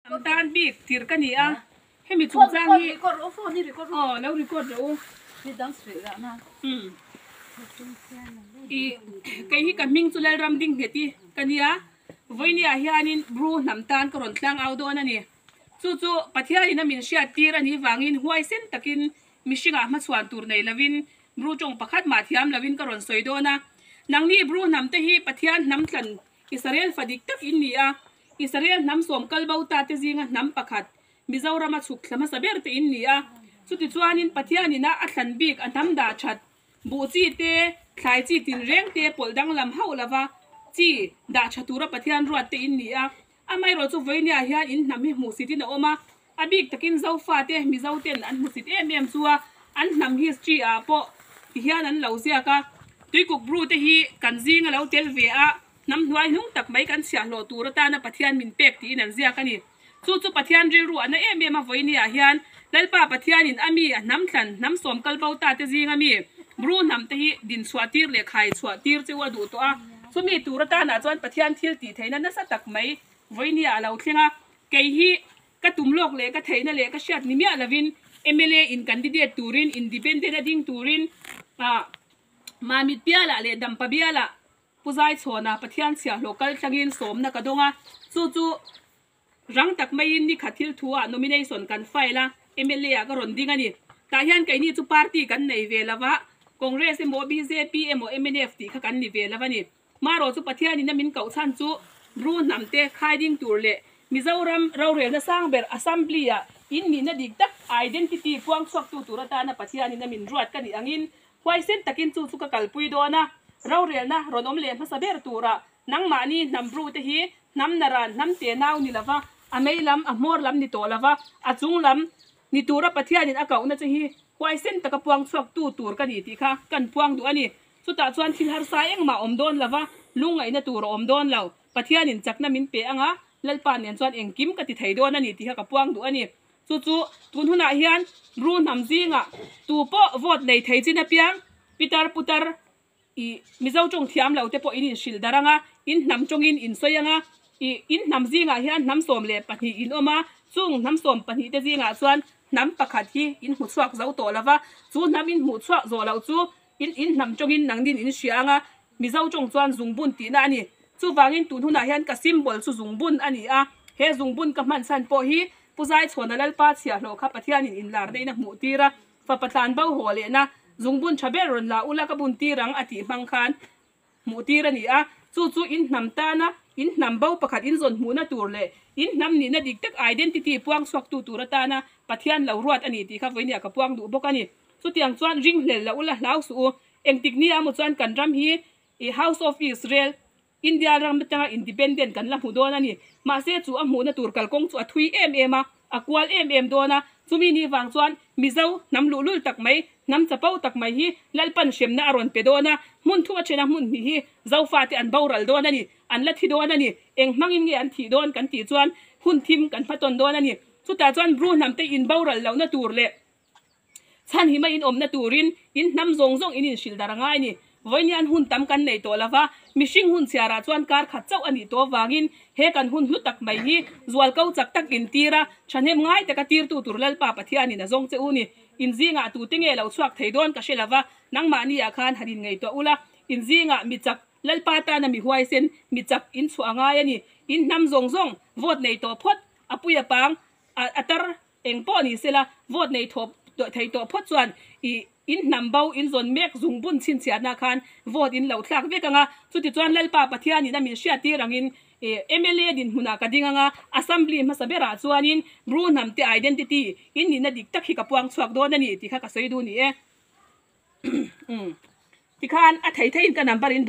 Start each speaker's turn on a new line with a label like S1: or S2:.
S1: Hnam tan bik tir ka ni a, hemi chungchang hi aw lo record rawh u. Umm i kei hi ka hming chu Lalram Dingngheti ka nia, vawinia hianin Bru hnam tan ka rawn tlang au dawn a ni. Chu chu Pathianin a min hriat tir a nih vangin huaisen takin mihringah hmachhuan tur nei lovin Bru tawng pakhat mah thiam lovin ka rawn sawi dawn a. Nangni Bru hnam te hi Pathian hnam thlan Israel fa dik tak in ni a, Israel hnam sawm kal bo ta te zinga hnam pakhat, Mizorama chhuk thla hmasa ber te in ni a. Chutichuanin Pathianin a a thlan bik a hnam dah that, buh chi te, thlai chi tinreng te pawlh danglam hauh lova chi dah tha tura Pathian ruat te in ni a. Amaherawh chu vawinia hian in hnam hi hmuhsit in a awm a, a bik takin Zofa te, Mizo ten an hmusit em em chu a, an hnam history ah pawh ti hian an lo ziak a. Tuikuk Bru te hi kan zinga lo tel ve a, Hnam hnuai hnung tak mai kan chhiahhlawh tur atana Pathian min pek tiin an ziak a ni. Chu chu Pathian rilru a na em em a vawinia hian Lalpa Pathianin a mi a hnam thlan hnam sawm kal bo ta te zinga mi Bru hnam te hi din chhuah tir leh khai chhuah tir chu a duh tawh a. Chumi tur atanah chuan Pathian thil tih theihna nasa tak mai vawinia a lo thleng a. Kei hi ka tum lawk leh ka theihna leh ka hriat ni miah lovin mla in candidate turin independent a ding turin ah Mamit bialah leh Dampa bialah Pu Zaichhawna Pathian chhiahhlawh kal thlangin sawmna ka dawng a, chu chu rang tak maiin nikhat thil thu ah nomination kan file a, mla ah ka rawn ding a ni. Tah hian keini chu party kan nei ve lo va, Congress emaw bjp emaw mnf tih kha kan ni ve lo a ni. Marawh chu Pathianin a min koh chhan chu Bru hnam te khai ding tur leh Mizoram rorelna sang ber Assembly ah in nihna dik tak identity puang chhuaktu tur atana Pathianin a min ruat ka nih angin Huaisen takin chu chu ka kalpui dawn a, rorelna rawn awm leh hmasa ber tura nangmahni hnam bru te hi hnam naran hnam te nau ni lova, a mei lam, a hmawr lam ni tawh lova, a chung lam ni tura Pathianin a kohna che hi huaisen taka puang chhuak tu tur ka ni tih kha kan puang duh a ni. Chutah chuan thil harsa engmah awm dawn lova, lungngaihna tur a awm dawn lo. Pathianin chakna min pe anga, Lalpa nen chuan engkim ka ti thei dawn a ni tih kha ka puang duh a ni. Chu chu tun hunah hian Bru hnam zingah tu pawh vote nei thei chin apiang Pitar putar ih Mizo tawng thiam lo te pawh in inhrilh darh ang a, in hnam tawngin in sawi ang a, ih in hnam zingah hian hnam 12 in awm a, chung hnam 12 te zingah chuan hnam pakhat hi in hmu chhuak zo tawh lo va, chu hnam in hmuh chhuak zawh loh chu in in hnam tawngin nangnin in hria ang a, Mizo tawng chuan zungbun tihna a ni. Chuvangin tun hunah hian ka symbol chu zungbun a ni a, he zungbun ka hman chhan pawh hi Pu Zaichhawna Lalpa chhiahhlawh kha Pathianin inlar neiin a hmuh tir a, fapa tlan bo haw lehna zungbun tha ber rawn la ula ka bun tir ang a tih hmang khan hmuh tir a ni a. Chu chu in hnam tana in hnam bo pakhat in zawn hmuhna tur leh in hnam nihna dik tak identity puang chhuaktu tur atana Pathian lo ruat a ni tih kha vawinia ka puang duh bawk a ni. Chutiang chuan ringhlel loh ula hlau suh u. Engtik ni a maw chuan kan ram hi i House of Israel, India ram atanga independent kan la hmu dawn a ni. Mahse chu a hmuhna tur kalkawng chu a thui em em a, a kual em em dawn a. Chumi ni vang chuan Mizo hnam luhlul tak mai, hnam chapo tak mai hi Lalpan hremna a rawn pe dawn a. Hmun thum a then a hmun hnih hi Zofate an boral dawn a ni, an la thi dawn a ni. Eng hmangin nge an thih dawn kan tih chuan hun thim kan hmatawn dawn a ni. Chutah chuan Bru hnamte inboral lohna tur leh Chhan hi mai in awmna turin in hnam zawng zawng in inhrilh dar a ngai ni. Vawiin hun tam kan nei tawh lova, mihring hun chhiarah chuan kar khat chauh a nih tawh avangin he kan hun hlu tak mai hi zualko chak tak in tir a, thahnem ngai taka tirtu tur Lalpa Pathianin a zawng che u ni. In zingah tute nge lo chhuak thei dawn ka hre lova, nangmahni ah khan han inngaihtuah ula, in zingah mi chak Lalpa tana mi huaisen mi chak in chhuah a ngai a ni. In hnam zawng zawng vote nei tawh phawt a pui a pang a tar Eng pawh ni sela, vote nei thawp thei tawh phawt chuan i in hnam bo in zawn mek zung bun chhinchhiatna khan vote in lo thlak vek ang a. Chutichuan Lalpa Pathianin a min hriattir angin i mla dinhmunah ka ding ang a, Assembly hmasa berah chuanin Bru hnamte identity in nihna dik tak hi ka puang chhuak dawn a ni tih kha ka sawi duh ni e. Tikhan a thei theiin ka number in duh.